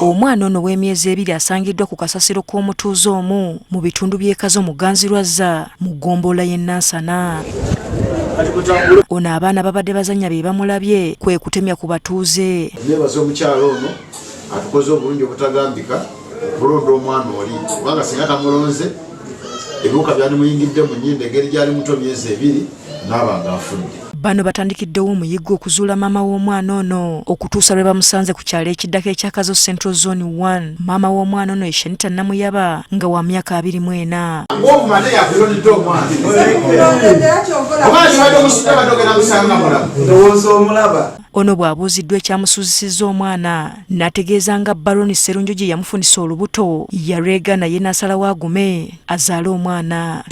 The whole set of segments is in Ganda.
Omwana ono w'emyezi 2 asangiddwa ku kasasiro k'omutuuze omu mu bitundu by'e Kazo Muganzirwazza mu ggombolola y'e Nansana. Ono abaana babadde bazannya be bamulabye kwe kutemya ku batuuze. Nebaza omukyala ono atukoze obulungi obutagambika okulonda omwana oli, kubanga singa tamulonze ebiwuka byandimuyingidde mu nnyindo engeri gyali muto myezi 2 n'aba nga afudde. Bano batandikiddewo omuyiggo okuzuula maama w'omwana ono okutuusa lwe bamusanze ku kyalo ekiddako ekya Kazo Central Zone 1. Maama w'omwana ono ye Shanita Namuyaba nga wa myaka 24. Ono bw'abuuziddwa ekyamusuuzisizza omwana n'ategeeza nga Baroni Sserunjogi yamufunisa olubuto yalwegaana ye n'asalawo agume azaale omwana.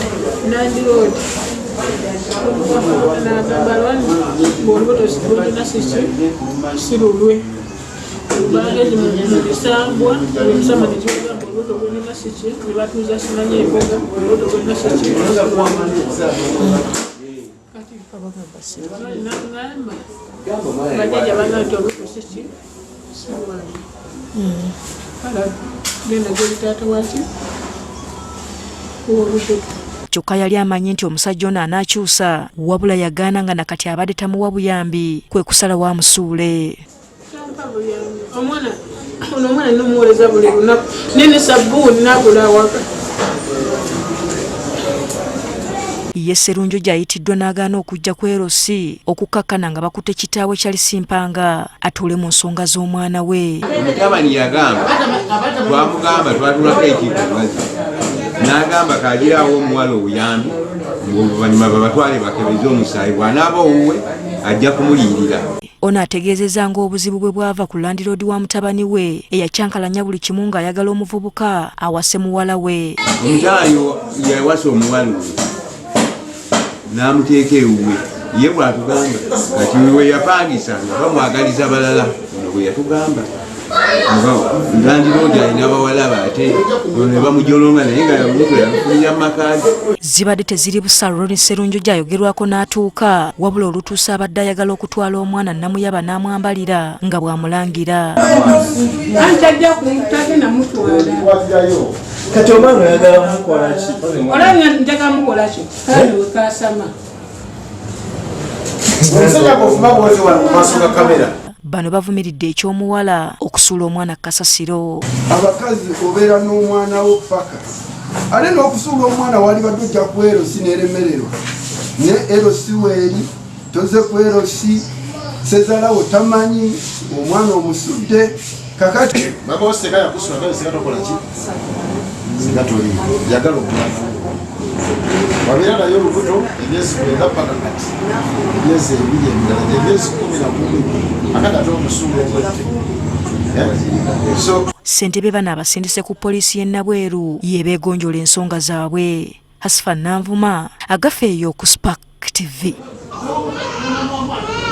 Kyokka yali amanyi nti omusajja ono anaakyusa, wabula yagaana nga nakati abadde tamuwa buyambi kwe kusalawo amusuule. Omwana ono omwana nomuwereza buli lunaku nene sabbuuni nagula awaka. Ye Sserunjogi ayitiddwa n'agaana okujja ku LC okukkakkana nga bakutte kitaawe Charles Mpanga atuule mu nsonga z'omwana we. Omutabani yagamba twamugamba twatulako ekintu ngazi n'agamba kagiraawo omuwala obuyambi ng'oluvannyuma babatwale bakebeze omusaayi bw'anaaba owuwe ajja kumuliyirira. Ono ategeezezza ng'obuzibu bwe bwava ku landiroodi wa mutabani we eyakyankalanya buli kimu ng'ayagala omuvubuka awase muwala we. Omukyala yawasa omuwala oyo n'amuteeka ewuwe ye bw'atugamba kati we yapangisa nga bamwagaliza balala ono bwe yatugamba landiroodi alina bawala be ate ono ne bamujolonga naye nga olubuto yalufunira mu maka ge. Zibadde teziri busa Ronnie Sserunjogi ayogerwako n'atuuka wabula olutuusa abadde ayagala okutwala omwana Namuyaba n'amwambalira nga bw'amulangira. Kati omwana oyagala mukola ki? Olaba njagala mukola ki? Kale wekasama. Omusajja gofuma bw'oti wano mu maaso ga kamera. Bano bavumiridde eky'omuwala okusuula omwana ku kasasiro. Abakazi obeera n'omwana wo paka ate n'okusuula omwana walibadde ojja ku erosi n'eremererwa ne erosi weeri toze ku erosi sezalawo tamanyi omwana omusudde kakati Mama oseka yakusula naye seka tokola ki? Seka toli yagala omwana. Wabeera naye olubuto emyezi 9 paka kati emyezi 2 emirala emyezi 11 akati ate omusuula omwette. So Ssentebe bano abasindise ku poliisi y'e Nabweru yebeegonjola ensonga zaabwe. Hasfa Nanvuma agafeeyo ku Spark TV.